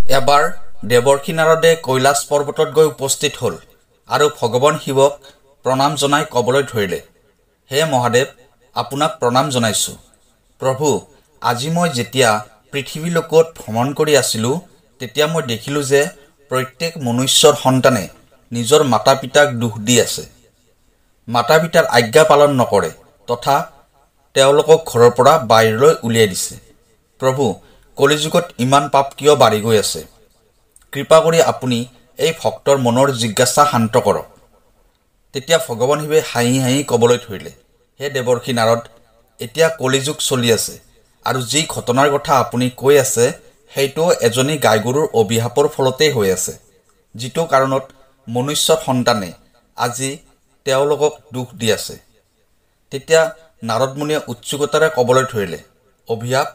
এবাৰ দেৱৰ্ষি নাৰদে কৈলাশ পৰ্বতত গৈ উপস্থিত হ'ল আৰু ভগৱান শিৱক প্ৰণাম জনাই ক'বলৈ ধৰিলে, হে মহাদেৱ, আপোনাক প্ৰণাম জনাইছোঁ। প্ৰভু, আজি মই যেতিয়া পৃথিৱীলোকত ভ্ৰমণ কৰি আছিলোঁ, তেতিয়া মই দেখিলোঁ যে প্ৰত্যেক মনুষ্যৰ সন্তানে নিজৰ মাতা পিতাক দুখ দি আছে, মাতা পিতাৰ আজ্ঞা পালন নকৰে তথা তেওঁলোকক ঘৰৰ পৰা বাহিৰলৈ উলিয়াই দিছে। প্ৰভু, কলিযুগত ইমান পাপ কিয় বাঢ়ি গৈ আছে? কৃপা কৰি আপুনি এই ভক্তৰ মনৰ জিজ্ঞাসা শান্ত কৰক। তেতিয়া ভগৱান শিৱে হাঁহি হাঁহি ক'বলৈ ধৰিলে, হে দেৱৰ্ষি নাৰদ, এতিয়া কলিযুগ চলি আছে আৰু যি ঘটনাৰ কথা আপুনি কৈ আছে সেইটো এজনী গাই গৰুৰ অভিশাপৰ ফলতেই হৈ আছে, যিটো কাৰণত মনুষ্যৰ সন্তানে আজি তেওঁলোকক দুখ দি আছে। তেতিয়া নাৰদ মুনিয়ে উৎসুকতাৰে ক'বলৈ ধৰিলে, অভিশাপ?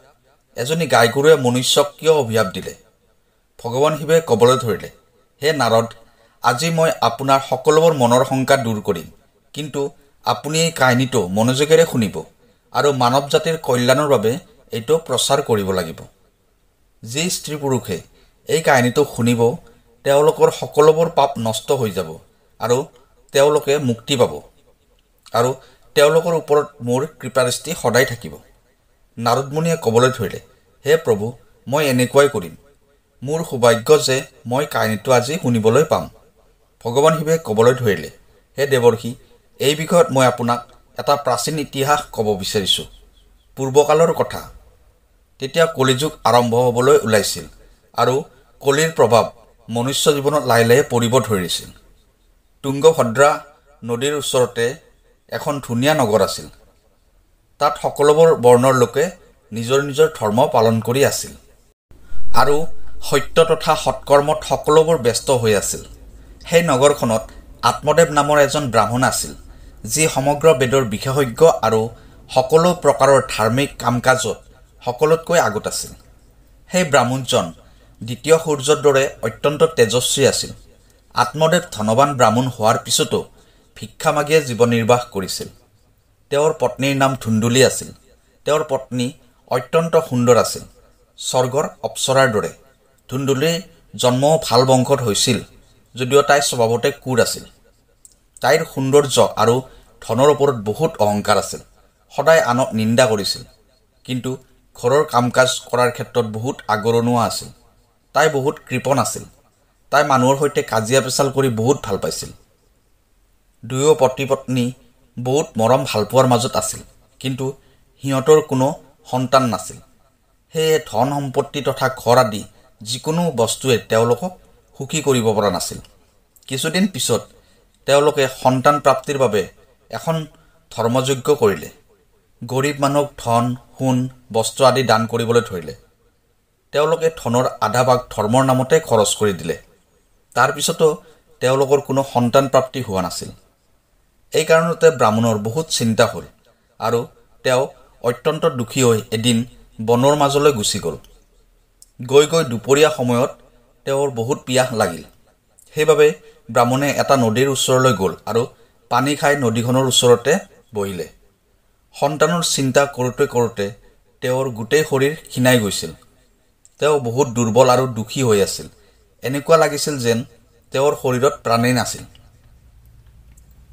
এজনী গাই গৰুৱে মনুষ্যক কিয় অভিশাপ দিলে? ভগৱান শিৱে ক'বলৈ ধৰিলে, হে নাৰদ, আজি মই আপোনাৰ সকলোবোৰ মনৰ শংকা দূৰ কৰিম, কিন্তু আপুনি এই কাহিনীটো মনোযোগেৰে শুনিব আৰু মানৱ জাতিৰ কল্যাণৰ বাবে এইটো প্ৰচাৰ কৰিব লাগিব। যি স্ত্ৰী পুৰুষে এই কাহিনীটো শুনিব তেওঁলোকৰ সকলোবোৰ পাপ নষ্ট হৈ যাব আৰু তেওঁলোকে মুক্তি পাব আৰু তেওঁলোকৰ ওপৰত মোৰ কৃপাদৃষ্টি সদায় থাকিব। নাৰদ মুনিয়ে ক'বলৈ ধৰিলে, হে প্ৰভু, মই এনেকুৱাই কৰিম। মোৰ সৌভাগ্য যে মই কাহিনীটো আজি শুনিবলৈ পাম। ভগৱান শিৱে ক'বলৈ ধৰিলে, হে দেৱৰ্ষি, এই বিষয়ত মই আপোনাক এটা প্ৰাচীন ইতিহাস ক'ব বিচাৰিছোঁ। পূৰ্বকালৰ কথা। তেতিয়া কলিযুগ আৰম্ভ হ'বলৈ ওলাইছিল আৰু কলিৰ প্ৰভাৱ মনুষ্য জীৱনত লাহে লাহে পৰিব ধৰিছিল। তুংগভদ্ৰা নদীৰ ওচৰতে এখন ধুনীয়া নগৰ আছিল। তাত সকলোবোৰ বৰ্ণৰ লোকে নিজৰ নিজৰ ধৰ্ম পালন কৰি আছিল আৰু সত্য তথা সৎকৰ্মত সকলোবোৰ ব্যস্ত হৈ আছিল। সেই নগৰখনত আত্মদেৱ নামৰ এজন ব্ৰাহ্মণ আছিল, যি সমগ্ৰ বেদৰ বিশেষজ্ঞ আৰু সকলো প্ৰকাৰৰ ধাৰ্মিক কাম কাজত সকলোতকৈ আগত আছিল। সেই ব্ৰাহ্মণজন দ্বিতীয় সূৰ্যৰ দৰে অত্যন্ত তেজস্বী আছিল। আত্মদেৱ ধনৱান ব্ৰাহ্মণ হোৱাৰ পিছতো ভিক্ষা মাগিয়ে জীৱন নিৰ্বাহ কৰিছিল। তেওঁৰ পত্নীৰ নাম ধুন্দুলী আছিল। তেওঁৰ পত্নী অত্যন্ত সুন্দৰ আছিল, স্বৰ্গৰ অপ্সৰাৰ দৰে। ধুন্দুলীৰ জন্মও ভাল বংশত হৈছিল যদিও তাই স্বভাৱতে ক্ৰূৰ আছিল। তাইৰ সৌন্দৰ্য আৰু ধনৰ ওপৰত বহুত অহংকাৰ আছিল। সদায় আনক নিন্দা কৰিছিল, কিন্তু ঘৰৰ কাম কাজ কৰাৰ ক্ষেত্ৰত বহুত আগৰণুৱা আছিল। তাই বহুত কৃপণ আছিল। তাই মানুহৰ সৈতে কাজিয়া পেচাল কৰি বহুত ভাল পাইছিল। দুয়ো পতি পত্নী বহুত মৰম ভালপোৱাৰ মাজত আছিল, কিন্তু সিহঁতৰ কোনো সন্তান নাছিল। সেয়ে ধন সম্পত্তি তথা ঘৰ আদি যিকোনো বস্তুৱে তেওঁলোকক সুখী কৰিব পৰা নাছিল। কিছুদিন পিছত তেওঁলোকে সন্তান প্ৰাপ্তিৰ বাবে এখন ধৰ্মযজ্ঞ কৰিলে। গৰীব মানুহক ধন, সোণ, বস্ত্ৰ আদি দান কৰিবলৈ ধৰিলে। তেওঁলোকে ধনৰ আধা ভাগ ধৰ্মৰ নামতে খৰচ কৰি দিলে। তাৰপিছতো তেওঁলোকৰ কোনো সন্তান প্ৰাপ্তি হোৱা নাছিল। এই কাৰণতে ব্ৰাহ্মণৰ বহুত চিন্তা হ'ল আৰু তেওঁ অত্যন্ত দুখী হৈ এদিন বনৰ মাজলৈ গুচি গ'ল। গৈ গৈ দুপৰীয়া সময়ত তেওঁৰ বহুত পিয়াহ লাগিল। সেইবাবে ব্ৰাহ্মণে এটা নদীৰ ওচৰলৈ গ'ল আৰু পানী খাই নদীখনৰ ওচৰতে বহিলে। সন্তানৰ চিন্তা কৰোঁতে কৰোঁতে তেওঁৰ গোটেই শৰীৰ ক্ষীণাই গৈছিল। তেওঁ বহুত দুৰ্বল আৰু দুখী হৈ আছিল। এনেকুৱা লাগিছিল যেন তেওঁৰ শৰীৰত প্ৰাণেই নাছিল।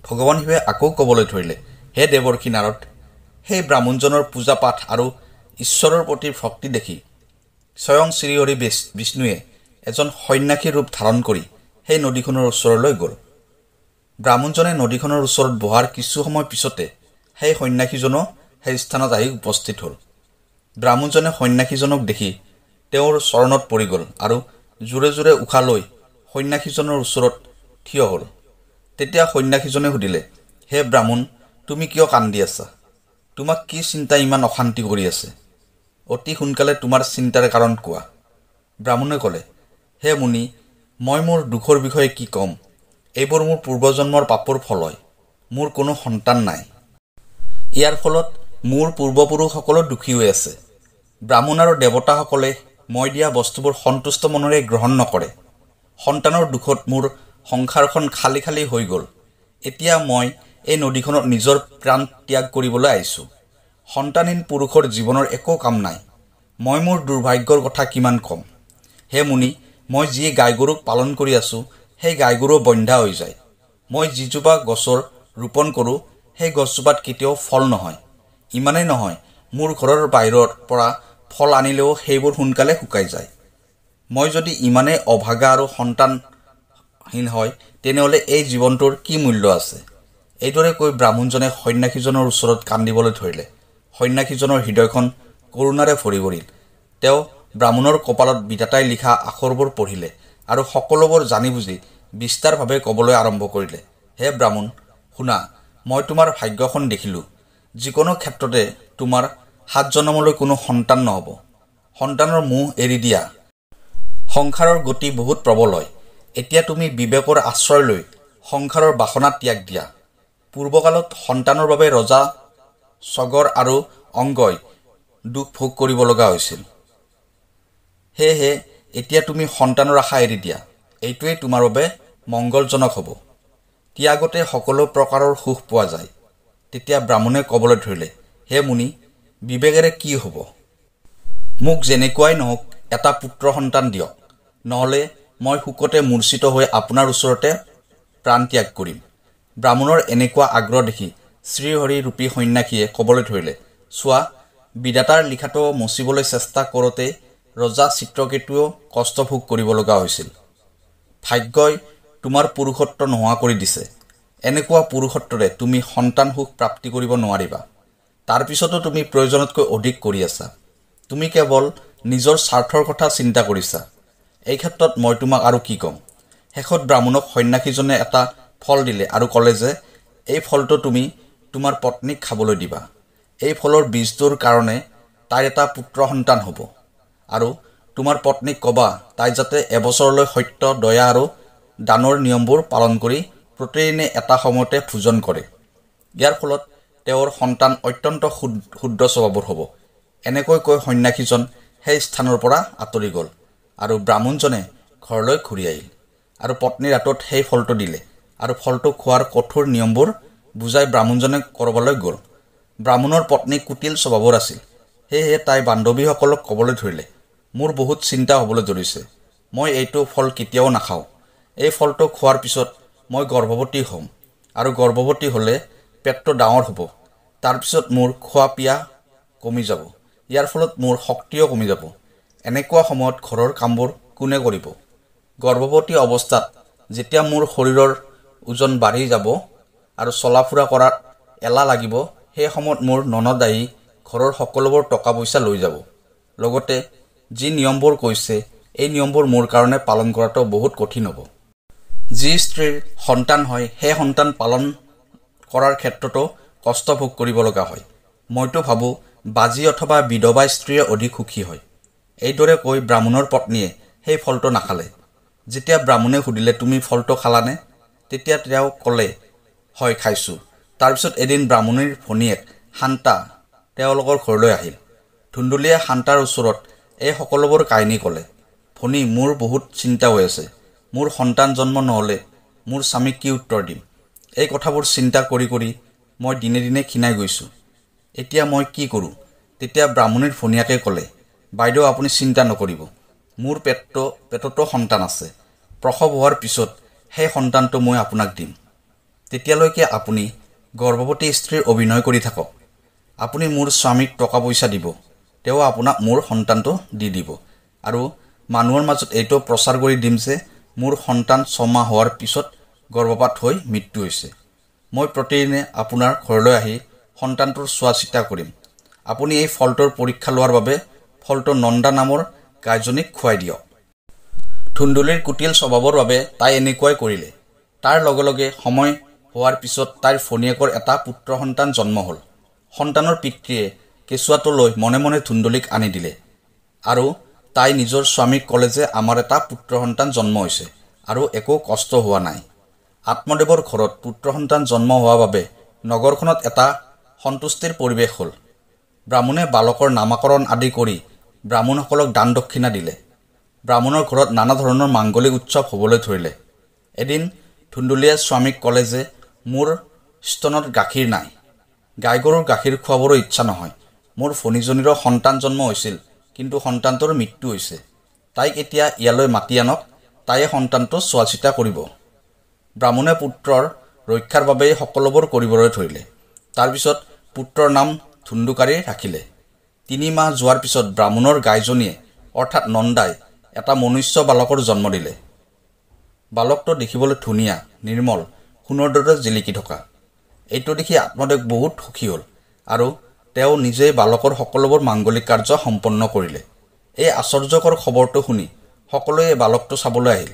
ভগৱান শিৱে আকৌ ক'বলৈ ধৰিলে, হে দেৱৰ্ষি নাৰদ, সেই ব্ৰাহ্মণজনৰ পূজা পাঠ আৰু ঈশ্বৰৰ প্ৰতি ভক্তি দেখি স্বয়ং শ্ৰীহৰি বিষ্ণুৱে এজন সন্ন্যাসীৰ ৰূপ ধাৰণ কৰি সেই নদীখনৰ ওচৰলৈ গ'ল। ব্ৰাহ্মণজনে নদীখনৰ ওচৰত বহাৰ কিছু সময় পিছতে সেই সন্ন্যাসীজনো সেই স্থানত আহি উপস্থিত হ'ল। ব্ৰাহ্মণজনে সন্ন্যাসীজনক দেখি তেওঁৰ চৰণত পৰি গ'ল আৰু জোৰে জোৰে উশাহ লৈ সন্ন্যাসীজনৰ ওচৰত থিয় হ'ল। তেতিয়া সন্ন্যাসীজনে সুধিলে, হে ব্ৰাহ্মণ, তুমি কিয় কান্দি আছা? তোমাক কি চিন্তা ইমান অশান্তি কৰি আছে? অতি সোনকালে তোমাৰ চিন্তাৰ কাৰণ কোৱা। ব্ৰাহ্মণে ক'লে, হে মুনি, মই মোৰ দুখৰ বিষয়ে কি ক'ম? এইবোৰ মোৰ পূৰ্বজন্মৰ পাপৰ ফল হয়। মোৰ কোনো সন্তান নাই। ইয়াৰ ফলত মোৰ পূৰ্বপুৰুষসকলো দুখী হৈ আছে। ব্ৰাহ্মণ আৰু দেৱতাসকলে মই দিয়া বস্তুবোৰ সন্তুষ্ট মনেৰে গ্ৰহণ নকৰে। সন্তানৰ দুখত মোৰ সংসাৰখন খালী খালী হৈ গ'ল। এতিয়া মই এই নদীখনত নিজৰ প্ৰাণ ত্যাগ কৰিবলৈ আহিছোঁ। সন্তানহীন পুৰুষৰ জীৱনৰ একো কাম নাই। মই মোৰ দুৰ্ভাগ্যৰ কথা কিমান ক'ম? হে মুনি, মই যি গাই গৰুক পালন কৰি আছোঁ, সেই গাই গৰু বন্ধা হৈ যায়। মই যিজোপা গছৰ ৰোপণ কৰোঁ, সেই গছজোপাত কেতিয়াও ফল নহয়। ইমানেই নহয়, মোৰ ঘৰৰ বাহিৰৰ পৰা ফল আনিলেও সেইবোৰ সোনকালে শুকাই যায়। মই যদি ইমানেই অভাগা আৰু সন্তানহীন হয়, তেনেহ'লে এই জীৱনটোৰ কি মূল্য আছে? এইদৰে কৈ ব্ৰাহ্মণজনে সন্যাসীজনৰ ওচৰত কান্দিবলৈ ধৰিলে। সন্যাসীজনৰ হৃদয়খন কৰুণাৰে ভৰি পৰিল। তেওঁ ব্ৰাহ্মণৰ কপালত বিধাতাই লিখা আখৰবোৰ পঢ়িলে আৰু সকলোবোৰ জানি বুজি বিস্তাৰভাৱে ক'বলৈ আৰম্ভ কৰিলে, হে ব্ৰাহ্মণ, শুনা, মই তোমাৰ ভাগ্যখন দেখিলোঁ। যিকোনো ক্ষেত্ৰতে তোমাৰ 7 জনমলৈ কোনো সন্তান নহ'ব। সন্তানৰ মোহ এৰি দিয়া। সংসাৰৰ গতি বহুত প্ৰবল হয়। এতিয়া তুমি বিবেকৰ আশ্ৰয় লৈ সংসাৰৰ বাসনা ত্যাগ দিয়া। পূৰ্বকালত সন্তানৰ বাবে ৰজা সগৰ আৰু অংগই দুখ ভোগ কৰিব লগা হৈছিল। সেয়েহে এতিয়া তুমি সন্তানৰ আশা এৰি দিয়া। এইটোৱেই তোমাৰ বাবে মংগলজনক হ'ব। ত্যাগতে সকলো প্ৰকাৰৰ সুখ পোৱা যায়। তেতিয়া ব্ৰাহ্মণে ক'বলৈ ধৰিলে, হে মুনি, বিবেকেৰে কি হ'ব? মোক যেনেকুৱাই নহওক এটা পুত্ৰ সন্তান দিয়ক, নহ'লে মই শোকতে মূৰ্ছিত হৈ আপোনাৰ ওচৰতে প্ৰাণ ত্যাগ কৰিম। ব্ৰাহ্মণৰ এনেকুৱা আগ্ৰহ দেখি শ্ৰীহৰি ৰূপী সন্যাসীয়ে ক'বলৈ ধৰিলে, চোৱা, বিধাতাৰ লিখাটো মচিবলৈ চেষ্টা কৰোঁতেই ৰজা চিত্ৰকেতুৱেও কষ্ট ভোগ কৰিব লগা হৈছিল। ভাগ্যই তোমাৰ পুৰুষত্ব নোহোৱা কৰি দিছে। এনেকুৱা পুৰুষত্বৰে তুমি সন্তান সুখ প্ৰাপ্তি কৰিব নোৱাৰিবা। তাৰপিছতো তুমি প্ৰয়োজনতকৈ অধিক কৰি আছা। তুমি কেৱল নিজৰ স্বাৰ্থৰ কথা চিন্তা কৰিছা। এই ক্ষেত্ৰত মই তোমাক আৰু কি ক'ম? শেষত ব্ৰাহ্মণক সন্যাসীজনে এটা ফল দিলে আৰু ক'লে যে এই ফলটো তুমি তোমাৰ পত্নীক খাবলৈ দিবা। এই ফলৰ বীজটোৰ কাৰণে তাইৰ এটা পুত্ৰ সন্তান হ'ব। আৰু তোমাৰ পত্নীক ক'বা তাই যাতে এবছৰলৈ সত্য, দয়া আৰু দানৰ নিয়মবোৰ পালন কৰি প্ৰতিদিনে এটা সময়তে ভোজন কৰে। ইয়াৰ ফলত তেওঁৰ সন্তান অত্যন্ত শুদ্ধ স্বভাৱৰ হ'ব। এনেকৈ কৈ সন্যাসীজন সেই স্থানৰ পৰা আঁতৰি গ'ল আৰু ব্ৰাহ্মণজনে ঘৰলৈ ঘূৰি আহিল আৰু পত্নীৰ হাতত সেই ফলটো দিলে আৰু ফলটো খোৱাৰ কঠোৰ নিয়মবোৰ বুজাই ব্ৰাহ্মণজনে ক'ৰবালৈ গ'ল। ব্ৰাহ্মণৰ পত্নী কুটিল স্বভাৱৰ আছিল। সেয়েহে তাই বান্ধৱীসকলক ক'বলৈ ধৰিলে, মোৰ বহুত চিন্তা হ'বলৈ ধৰিছে। মই এইটো ফল কেতিয়াও নাখাওঁ। এই ফলটো খোৱাৰ পিছত মই গৰ্ভৱতী হ'ম আৰু গৰ্ভৱতী হ'লে পেটটো ডাঙৰ হ'ব। তাৰপিছত মোৰ খোৱা পিয়া কমি যাব। ইয়াৰ ফলত মোৰ শক্তিও কমি যাব। এনেকুৱা সময়ত ঘৰৰ কামবোৰ কোনে কৰিব? গৰ্ভৱতী অৱস্থাত যেতিয়া মোৰ শৰীৰৰ ওজন বাঢ়ি যাব আৰু চলা ফুৰা কৰাত এলাহ লাগিব, সেই সময়ত মোৰ ননদ আহি ঘৰৰ সকলোবোৰ টকা পইচা লৈ যাব। লগতে যি নিয়মবোৰ কৈছে, এই নিয়মবোৰ মোৰ কাৰণে পালন কৰাটো বহুত কঠিন হ'ব। যি স্ত্ৰীৰ সন্তান হয়, সেই সন্তান পালন কৰাৰ ক্ষেত্ৰতো কষ্ট ভোগ কৰিব লগা হয়। মইতো ভাবোঁ বাজী অথবা বিধৱা স্ত্ৰীয়ে অধিক সুখী হয়। এইদৰে কৈ ব্ৰাহ্মণৰ পত্নীয়ে সেই ফলটো নাখালে। যেতিয়া ব্ৰাহ্মণে সুধিলে, তুমি ফলটো খালানে? তেতিয়া তেওঁ ক'লে, হয় খাইছোঁ। তাৰপিছত এদিন ব্ৰাহ্মণীৰ ভনীয়েক শান্তা তেওঁলোকৰ ঘৰলৈ আহিল। ধুন্দুলীয়ে শান্তাৰ ওচৰত এই সকলোবোৰ কাহিনী ক'লে। ভনী, মোৰ বহুত চিন্তা হৈ আছে। মোৰ সন্তান জন্ম নহ'লে মোৰ স্বামীক কি উত্তৰ দিম? এই কথাবোৰ চিন্তা কৰি কৰি মই দিনে দিনে ক্ষীণাই গৈছোঁ। এতিয়া মই কি কৰোঁ? তেতিয়া ব্ৰাহ্মণীৰ ভনীয়েকে ক'লে, বাইদেউ, আপুনি চিন্তা নকৰিব। মোৰ পেটতো সন্তান আছে। প্ৰসৱ হোৱাৰ পিছত সেই সন্তানটো মই আপোনাক দিম। তেতিয়ালৈকে আপুনি গৰ্ভৱতী স্ত্ৰীৰ অভিনয় কৰি থাকক। আপুনি মোৰ স্বামীক টকা পইচা দিব, তেওঁ আপোনাক মোৰ সন্তানটো দি দিব। আৰু মানুহৰ মাজত এইটো প্ৰচাৰ কৰি দিম যে মোৰ সন্তান 6 মাহ হোৱাৰ পিছত গৰ্ভপাত হৈ মৃত্যু হৈছে। মই প্ৰতিদিনে আপোনাৰ ঘৰলৈ আহি সন্তানটোৰ চোৱা চিতা কৰিম। আপুনি এই ফলটোৰ পৰীক্ষা লোৱাৰ বাবে ফলটো নন্দা নামৰ গাইজনীক খুৱাই দিয়ক। ধুন্দুলীৰ কুটিল স্বভাৱৰ বাবে তাই এনেকুৱাই কৰিলে। তাৰ লগে লগে সময় হোৱাৰ পিছত তাইৰ ভনীয়েকৰ এটা পুত্ৰ সন্তান জন্ম হ'ল। সন্তানৰ পিতৃয়ে কেঁচুৱাটো লৈ মনে মনে ধুন্দুলীক আনি দিলে আৰু তাই নিজৰ স্বামীক ক'লে যে আমাৰ এটা পুত্ৰ সন্তান জন্ম হৈছে আৰু একো কষ্ট হোৱা নাই। আত্মদেৱৰ ঘৰত পুত্ৰ সন্তান জন্ম হোৱা বাবে নগৰখনত এটা সন্তুষ্টিৰ পৰিৱেশ হ'ল। ব্ৰাহ্মণে বালকৰ নামাকৰণ আদি কৰি ব্ৰাহ্মণসকলক দান দক্ষিণা দিলে। ব্ৰাহ্মণৰ ঘৰত নানা ধৰণৰ মাংগলিক উৎসৱ হ'বলৈ ধৰিলে। এদিন ধুন্দুলীয়ে স্বামীক ক'লে যে মোৰ স্তনত গাখীৰ নাই, গাই গৰুৰ গাখীৰ খুৱাবৰো ইচ্ছা নহয়। মোৰ ভনীজনীৰো সন্তান জন্ম হৈছিল, কিন্তু সন্তানটোৰ মৃত্যু হৈছে। তাইক এতিয়া ইয়ালৈ মাতি আনক, তাইয়ে সন্তানটো চোৱা চিতা কৰিব। ব্ৰাহ্মণে পুত্ৰৰ ৰক্ষাৰ বাবেই সকলোবোৰ কৰিবলৈ ধৰিলে। তাৰপিছত পুত্ৰৰ নাম ধুন্দুকাৰী ৰাখিলে। 3 মাহ যোৱাৰ পিছত ব্ৰাহ্মণৰ গাইজনীয়ে অৰ্থাৎ নন্দাই এটা মনুষ্য বালকৰ জন্ম দিলে। বালকটো দেখিবলৈ ধুনীয়া, নিৰ্মল, সোণৰ দৰে জিলিকি থকা। এইটো দেখি আত্মদেৱ বহুত সুখী হ'ল আৰু তেওঁ নিজেই বালকৰ সকলোবোৰ মাংগলিক কাৰ্য সম্পন্ন কৰিলে। এই আশ্চৰ্যকৰ খবৰটো শুনি সকলোৱে বালকটো চাবলৈ আহিল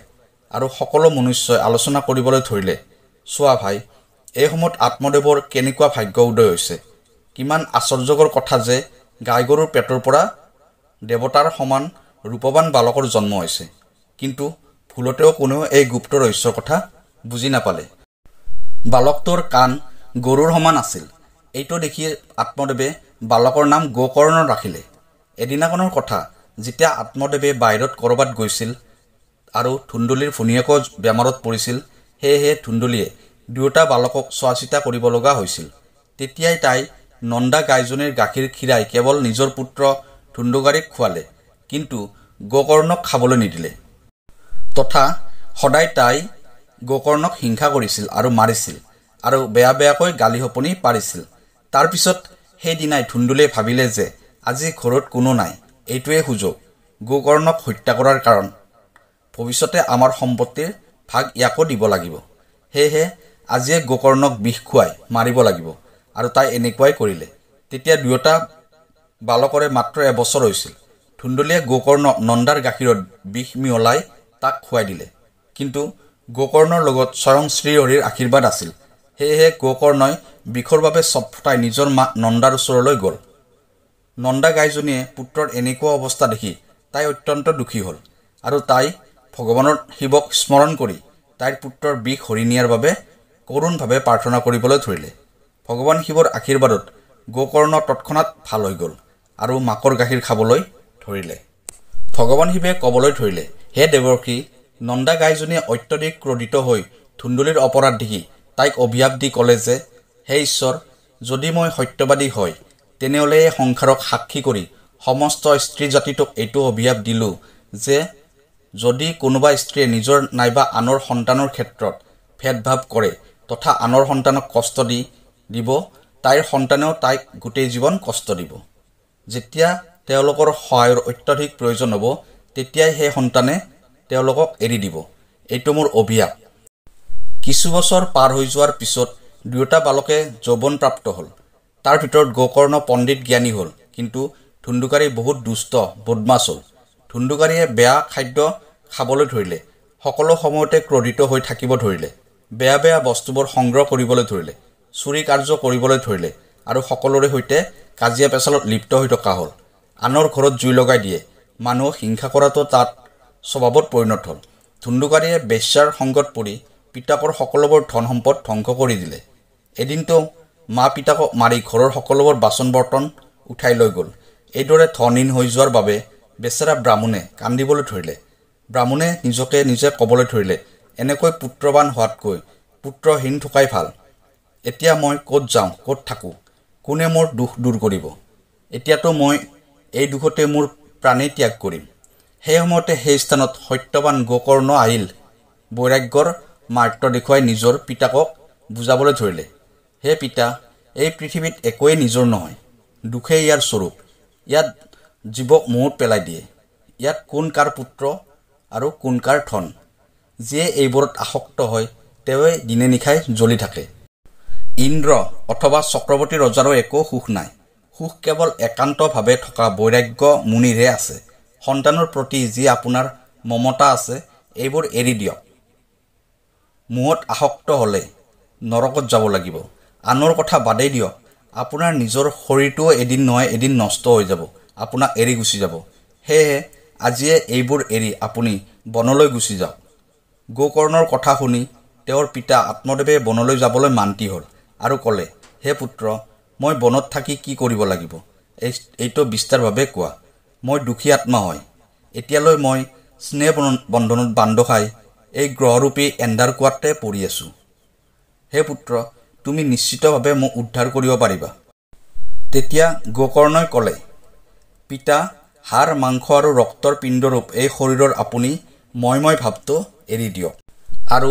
আৰু সকলো মনুষ্যই আলোচনা কৰিবলৈ ধৰিলে, চোৱা ভাই, এই সময়ত আত্মদেৱৰ কেনেকুৱা ভাগ্য উদয় হৈছে। কিমান আশ্চৰ্যকৰ কথা যে গাই গৰুৰ পেটৰ পৰা দেৱতাৰ সমান ৰূপৱান বালকৰ জন্ম হৈছে। কিন্তু ভুলতেও কোনেও এই গুপ্ত ৰহস্যৰ কথা বুজি নাপালে। বালকটোৰ কাণ গৰুৰ সমান আছিল। এইটো দেখি আত্মদেৱে বালকৰ নাম গোকৰ্ণ ৰাখিলে। এদিনাখনৰ কথা, যেতিয়া আত্মদেৱে বাহিৰত ক'ৰবাত গৈছিল আৰু ধুন্দুলীৰ ভনীয়েকো বেমাৰত পৰিছিল, সেয়েহে ধুন্দুলীয়ে দুয়োটা বালকক চোৱা চিতা কৰিব লগা হৈছিল। তেতিয়াই তাই নন্দা গাইজনীৰ গাখীৰ খীৰাই কেৱল নিজৰ পুত্ৰ ধুন্দুকাৰীক খুৱালে, কিন্তু গোকৰ্ণক খাবলৈ নিদিলে। তথা সদায় তাই গোকৰ্ণক হিংসা কৰিছিল আৰু মাৰিছিল আৰু বেয়া বেয়াকৈ গালি সপনি পাৰিছিল। তাৰপিছত সেইদিনাই ধুন্দুলীয়ে ভাবিলে যে আজি ঘৰত কোনো নাই, এইটোৱে সুযোগ গোকৰ্ণক হত্যা কৰাৰ, কাৰণ ভৱিষ্যতে আমাৰ সম্পত্তিৰ ভাগ ইয়াকো দিব লাগিব। সেয়েহে আজিয়ে গোকৰ্ণক বিষ খুৱাই মাৰিব লাগিব। আৰু তাই এনেকুৱাই কৰিলে। তেতিয়া দুয়োটা বালকৰে মাত্ৰ 1 বছৰ হৈছিল। ধুন্দুলীয়ে গোকৰ্ণক নন্দাৰ গাখীৰত বিষ মিহলাই তাক খুৱাই দিলে। কিন্তু গোকৰ্ণৰ লগত স্বয়ং শ্ৰীহৰিৰ আশীৰ্বাদ আছিল। সেয়েহে গোকৰ্ণই বিষৰ বাবে চটফটাই নিজৰ মাক নন্দাৰ ওচৰলৈ গ'ল। নন্দা গাইজনীয়ে পুত্ৰৰ এনেকুৱা অৱস্থা দেখি তাই অত্যন্ত দুখী হ'ল আৰু তাই ভগৱানৰ শিৱক স্মৰণ কৰি তাইৰ পুত্ৰৰ বিষ হৰি নিয়াৰ বাবে কৰুণভাৱে প্ৰাৰ্থনা কৰিবলৈ ধৰিলে। ভগৱান শিৱৰ আশীৰ্বাদত গোকৰ্ণ তৎক্ষণাত ভাল হৈ গ'ল আৰু মাকৰ গাখীৰ খাবলৈ ধৰিলে। ভগৱান শিৱে ক'বলৈ ধৰিলে, হে দেৱৰ্ষি, নন্দা গাইজনীয়ে অত্যধিক ক্ৰোধিত হৈ ধুন্দুলীৰ অপৰাধ দেখি তাইক অভিশাপ দি ক'লে যে হে ঈশ্বৰ, যদি মই সত্যবাদী হয় তেনেহ'লে এই সংসাৰক সাক্ষী কৰি সমস্ত স্ত্ৰী জাতিটোক এইটো অভিশাপ দিলোঁ যে যদি কোনোবা স্ত্ৰীয়ে নিজৰ নাইবা আনৰ সন্তানৰ ক্ষেত্ৰত ভেদভাৱ কৰে তথা আনৰ সন্তানক কষ্ট দি দিব, তাইৰ সন্তানেও তাইক গোটেই জীৱন কষ্ট দিব। যেতিয়া তেওঁলোকৰ সহায়ৰ অত্যধিক প্ৰয়োজন হ'ব, তেতিয়াই সেই সন্তানে তেওঁলোকক এৰি দিব। এইটো মোৰ অভিশাপ। কিছু বছৰ পাৰ হৈ যোৱাৰ পিছত দুয়োটা বালকে যৌৱনপ্ৰাপ্ত হ'ল। তাৰ ভিতৰত গোকৰ্ণ পণ্ডিত জ্ঞানী হ'ল, কিন্তু ধুন্দুকাৰী বহুত দুষ্ট বদমাছ হ'ল। ধুন্দুকাৰীয়ে বেয়া খাদ্য খাবলৈ ধৰিলে, সকলো সময়তে ক্ৰোধিত হৈ থাকিব ধৰিলে, বেয়া বেয়া বস্তুবোৰ সংগ্ৰহ কৰিবলৈ ধৰিলে, চুৰি কাৰ্য কৰিবলৈ ধৰিলে আৰু সকলোৰে সৈতে কাজিয়া পেচালত লিপ্ত হৈ থকা হ'ল। আনৰ ঘৰত জুই লগাই দিয়ে, মানুহক হিংসা কৰাটো তাত স্বভাৱত পৰিণত হ'ল। ধুন্দুকাৰীয়ে বেশ্যাৰ সংগত পৰি পিতাকৰ সকলোবোৰ ধন সম্পদ ধ্বংস কৰি দিলে। এদিনতো মা পিতাকক মাৰি ঘৰৰ সকলোবোৰ বাচন বৰ্তন উঠাই লৈ গ'ল। এইদৰে ধনহীন হৈ যোৱাৰ বাবে বেচেৰা ব্ৰাহ্মণে কান্দিবলৈ ধৰিলে। ব্ৰাহ্মণে নিজকে নিজে ক'বলৈ ধৰিলে, এনেকৈ পুত্ৰবান হোৱাতকৈ পুত্ৰহীন থকাই ভাল। এতিয়া মই ক'ত যাওঁ, ক'ত থাকোঁ, কোনে মোৰ দুখ দূৰ কৰিব? এতিয়াতো মই এই দুখতে মোৰ প্ৰাণেই ত্যাগ কৰিম। সেই সময়তে সেই স্থানত সত্যবান গোকৰ্ণ আহিল। বৈৰাগ্যৰ মাৰ্ত দেখুৱাই নিজৰ পিতাকক বুজাবলৈ ধৰিলে, হে পিতা, এই পৃথিৱীত একোৱেই নিজৰ নহয়, দুখেই ইয়াৰ স্বৰূপ। ইয়াত জীৱক মোহত পেলাই দিয়ে। ইয়াত কোন কাৰ পুত্ৰ আৰু কোন কাৰ ধন, যিয়ে এইবোৰত আসক্ত হয় তেওঁৱে দিনে নিশাই জ্বলি থাকে। ইন্দ্ৰ অথবা চক্ৰৱৰ্তী ৰজাৰো একো সুখ নাই। সুখ কেৱল একান্তভাৱে থকা বৈৰাগ্য মুনিৰহে আছে। সন্তানৰ প্ৰতি যি আপোনাৰ মমতা আছে, এইবোৰ এৰি দিয়ক। মোহত আসক্ত হ'লে নৰকত যাব লাগিব। আনৰ কথা বাদেই দিয়ক, আপোনাৰ নিজৰ শৰীৰটোও এদিন নহয় এদিন নষ্ট হৈ যাব, আপোনাক এৰি গুচি যাব। সেয়েহে আজিয়ে এইবোৰ এৰি আপুনি বনলৈ গুচি যাওক। গোকৰ্ণৰ কথা শুনি তেওঁৰ পিতা আত্মদেৱে বনলৈ যাবলৈ মান্তি হ'ল আৰু ক'লে, হে পুত্ৰ, মই বনত থাকি কি কৰিব লাগিব এইটো বিস্তাৰভাৱে কোৱা। মই দুখী আত্মা হয়। এতিয়ালৈ মই স্নেহ বন্ধনত বান্ধ খাই এই গ্ৰহৰূপী এন্ধাৰ কুঁৱাতে পৰি আছোঁ। হে পুত্ৰ, তুমি নিশ্চিতভাৱে মোক উদ্ধাৰ কৰিব পাৰিবা। তেতিয়া গোকৰ্ণই ক'লে, পিতা, হাড়, মাংস আৰু ৰক্তৰ পিণ্ডৰূপ এই শৰীৰৰ আপুনি মই মই ভাৱটো এৰি দিয়ক আৰু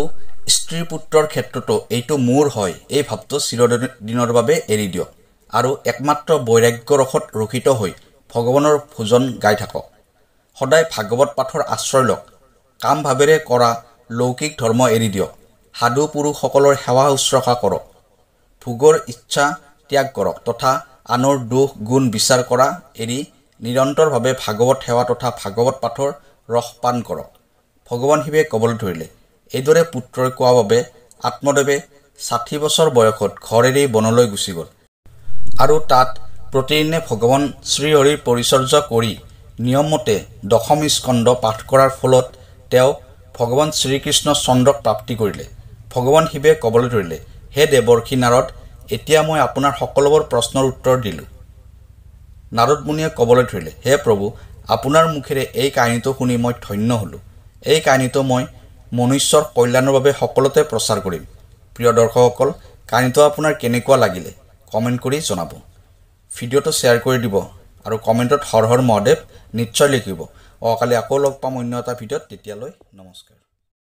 স্ত্ৰী পুত্ৰৰ ক্ষেত্ৰতো এইটো মোৰ হয় এই ভাৱটো চিৰদিনৰ বাবে এৰি দিয়ক আৰু একমাত্ৰ বৈৰাগ্য ৰসত ৰক্ষিত হৈ ভগৱানৰ ভোজন গাই থাকক। সদায় ভাগৱত পাঠৰ আশ্ৰয় লওক। কাম ভাৱেৰে কৰা লৌকিক ধৰ্ম এৰি দিয়ক। সাধু পুৰুষসকলৰ সেৱা শুশ্ৰূষা কৰক। ভোগৰ ইচ্ছা ত্যাগ কৰক তথা আনৰ দোষ গুণ বিচাৰ কৰা এৰি নিৰন্তৰভাৱে ভাগৱত সেৱা তথা ভাগৱত পাঠৰ ৰস পান কৰক। ভগৱান শিৱে ক'বলৈ ধৰিলে, এইদৰে পুত্ৰই কোৱা বাবে আত্মদেৱে 60 বছৰ বয়সত ঘৰ এৰি বনলৈ গুচি গ'ল আৰু তাত প্ৰতিদিনে ভগৱান শ্ৰীহৰিৰ পৰিচৰ্যা কৰি নিয়মমতে দশম স্কন্ধ পাঠ কৰাৰ ফলত তেওঁ ভগৱান শ্ৰীকৃষ্ণ চন্দ্ৰক প্ৰাপ্তি কৰিলে। ভগৱান শিৱে ক'বলৈ ধৰিলে, হে দেৱৰ্ষি নাৰদ, এতিয়া মই আপোনাৰ সকলোবোৰ প্ৰশ্নৰ উত্তৰ দিলোঁ। নাৰদ মুনিয়ে ক'বলৈ ধৰিলে, হে প্ৰভু, আপোনাৰ মুখেৰে এই কাহিনীটো শুনি মই ধন্য হ'লোঁ। এই কাহিনীটো মই মনুষ্যৰ কল্যাণৰ বাবে সকলোতে প্ৰচাৰ কৰিম। প্ৰিয় দৰ্শকসকল, কাহিনীটো আপোনাৰ কেনেকুৱা লাগিলে কমেণ্ট কৰি জনাব। ভিডিঅ'টো শ্বেয়াৰ কৰি দিব আৰু কমেণ্টত হৰ হৰ মহাদেৱ নিশ্চয় লিখিব। অহাকালি আকৌ লগ পাম অন্য এটা ভিডিঅ'ত। তেতিয়ালৈ নমস্কাৰ।